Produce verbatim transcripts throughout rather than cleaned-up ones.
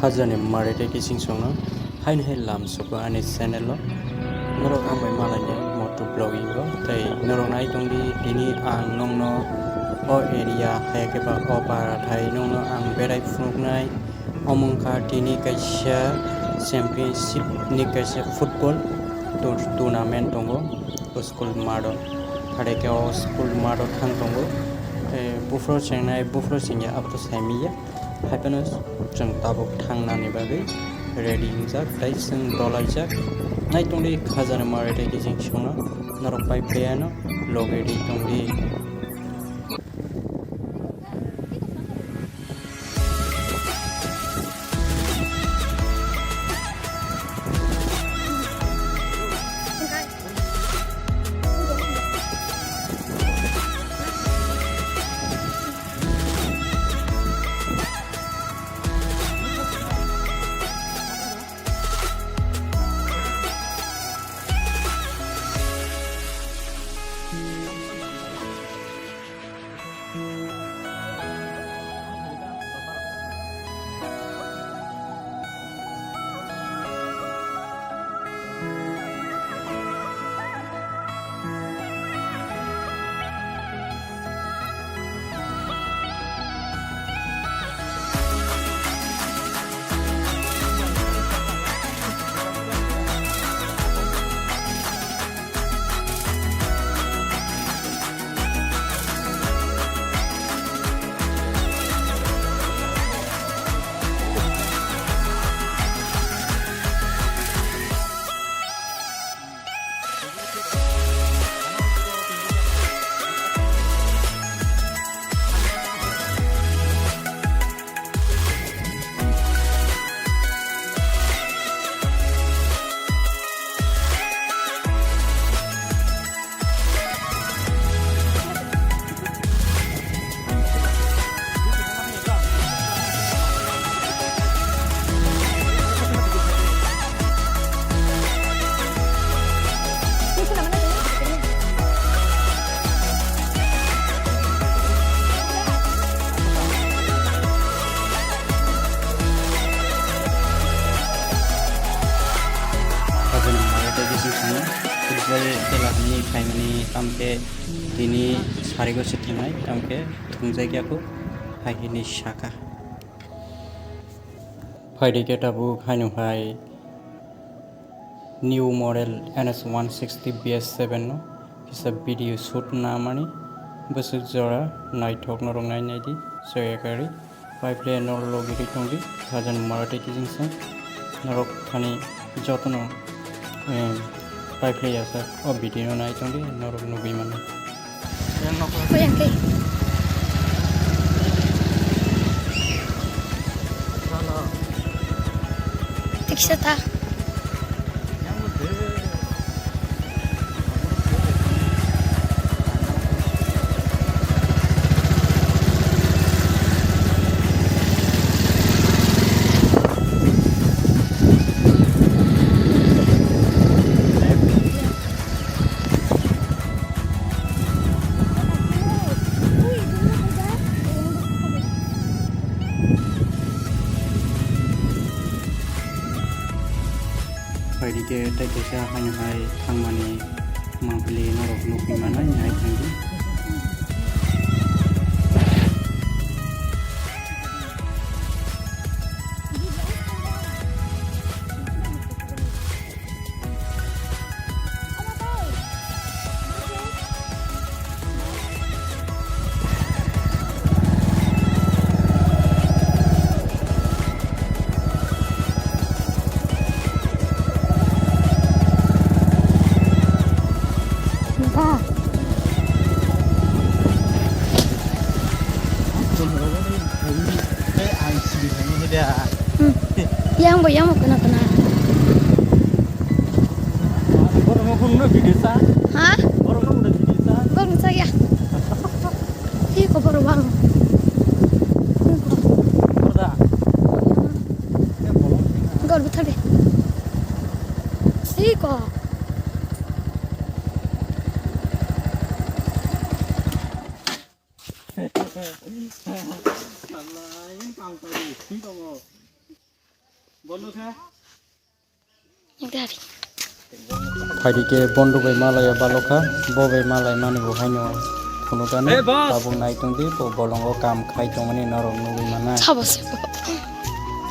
Hajani mare tei kising songno haino hai lam suko ani channel o. Norok ang bai malaini moto vlogging o tei norok nai tongdi tini ang nongno o area hai khe ba o para thai nongno ang berai phunuknai. Omo wngkha tini kaisa championship ni kaisa football tour-, tournament tongo o school math o. Hai khe o school math o thang tongo. Eh, buphuru chengnai, buphuru chengya abo to saimanya. Hai phano chwng tabuk thangnani bagwi ready wngjak tei chwng dolaijak. Nai tongdi khajani mare tei kising songno norok pai phaiano loge ri tongdi. Hajani mare tei bising songno, football khela hwnwi khaimani, tamkhe tini sarigo se thangnai, tamkhe thwngjakya kho, hai hwnwi saka. Phaidi khe tabuk haino hai new model N S one sixty B S seven no kisa video shoot namani bwswk jora naithok norok nai naidi soyakari. Pai phle norok logi ri tongdi, Sajan Marathi kijing song. Norok thani jotono, em, pai phle yasa o video no nai tongdi, norok nugwi mano. Yang nok. Ko yang ke? Tiksa ta. Yang mo de. Phaidi khe tei kaisa haino hai thangmani mangpili norok nukwi manai hai thangdi. Hmm. Yang bo, yang bo, kena, kena. Borok no phone no video sa? Ha? Borok no phone video sa? Borok no sa ya. Hi ko borok bang. Borok da. Gor buthabe. Hi ko. Dari. Phaidi khe bondo bai malaya balokha, bo bai malai mani bo haino phunukani. Hey, boss! Tabuk nai tongdi, bo bolongo kam khai tongmani norok nugwi manai. Sabo se.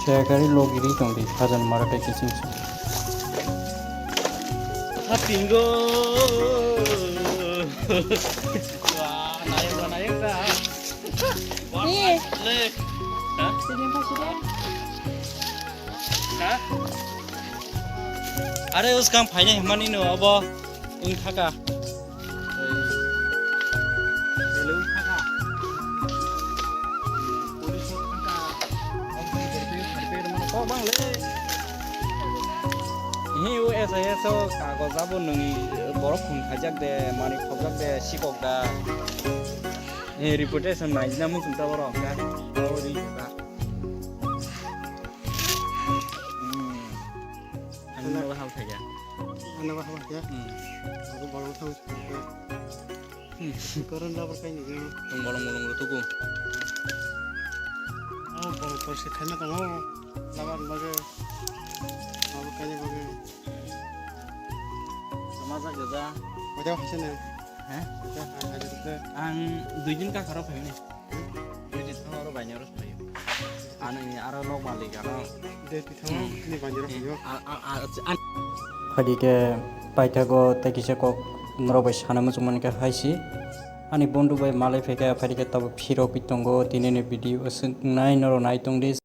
Chekari logiri tongdi, hajan mara tei kiching ching. Hapingo. Wah, naik dah, naik dah. Ni. Lek. Hah? Sini, Pak, sini. Ha? Are, uskang phaina himani no abo wng thaka. Ele wng thaka. Police wng thaka. Kok bang le. Hi, U S A S o kagoz abo nwng borok khum khaijak de, mani khobjak de, sikok da. Hi, reputation naijina muchung ta borok ka. Abo ri ka. Hmm. Ani nogo hal thaiya. Ani nogo hal thaiya? Hmm. Aku bolong thang. Hmm. Koron labar kai ni. Tong bolong bolong ro tuku. Oh, bolong porsi khaina tongo. Labar bage. Labar kai ni bage. Sama jaga ja. Wajah hasilnya. Hah? Wajah hasilnya. Ang dui din ka kharo phaimani. Dui din thang aro bainero phaio. Ani aro nok malik ano. Dui din thang ni bainero phaio. A, a, a, a, Phaidi khe paithago tei kisa kok norok bai sana muchungmani khe hai si. Ani bondu bai malai phaikha, phaidi khe tabuk phirogwi tongo, tinini video o swngnai norok nai tongdi.